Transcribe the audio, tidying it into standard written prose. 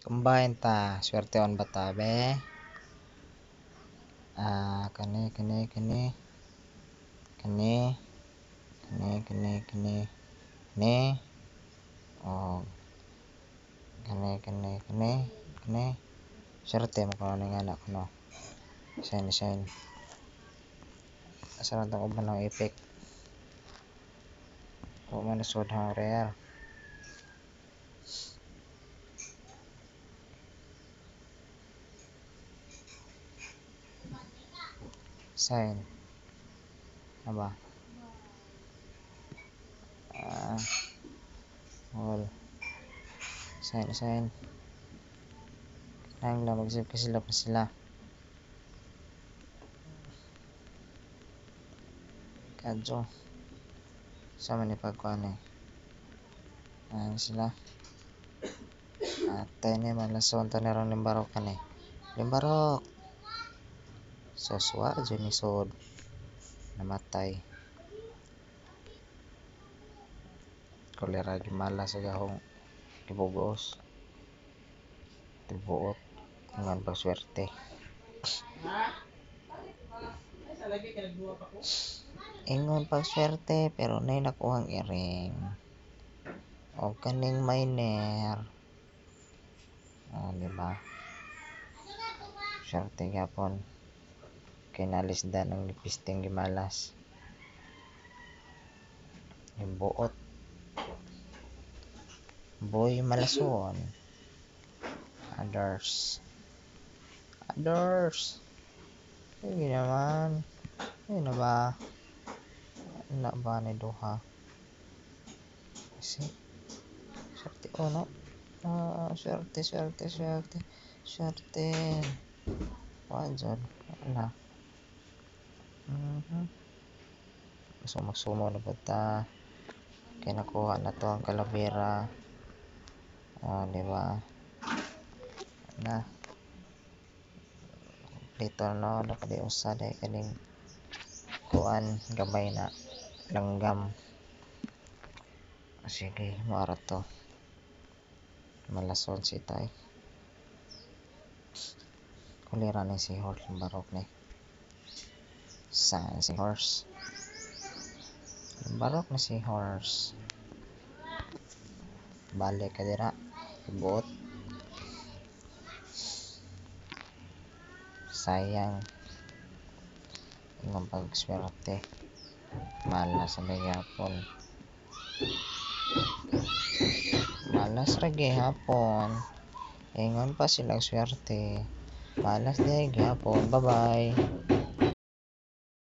Combine ta, swertehon ba ta be? Ah, kani kani kani. Kani kani kani kani kani. Oh. Kani kani kani kani. Swerte mo kuno ning anak no. Sign sign. Asa lang tong uban ng epic? Wa man nasud ang rare. Sign. Aba. Ah. All. Sign sign. Kinahanglan mag-isip ka sila pa sila. Kadyo. Sa man ni pagkuan eh. Ayan sila. Atay ni malason ta ni rong limbarok ani. Limbarok. Soswa jud ni sud. Namatay. Kolera gimala sa gahong gibugos. Tibuot ngan pagswerte. Ingon pagswerte pero nay nakuhang iring. O kaning miner. O, di ba? Swerte gyapon. Kay nalisdan ang gipisting gimalas. Gibuot. Boy malason. Others. Others. Sige naman. Ayun na ba? Na ba ni duha? Si. Swerte o no? Ah, swerte, swerte, swerte. Swerte. Wa jud. Wala. So magsumo na ba ta? Kay nakuha na to ang kalabera. Oh, di ba? Na. Kompleto no, nakadiusa dahil kaning kuan gamay na langgam. Sige, mara to. Malason si tay. Kulira ni si horse barok ni. Saan si horse? Barok na si horse. Balik ka dira. Ibuot. Sayang. Ingon pagswerte. Malas sa gihapon. Malas ra gihapon. Ingon pa silang swerte. Malas diay gihapon. Bye-bye.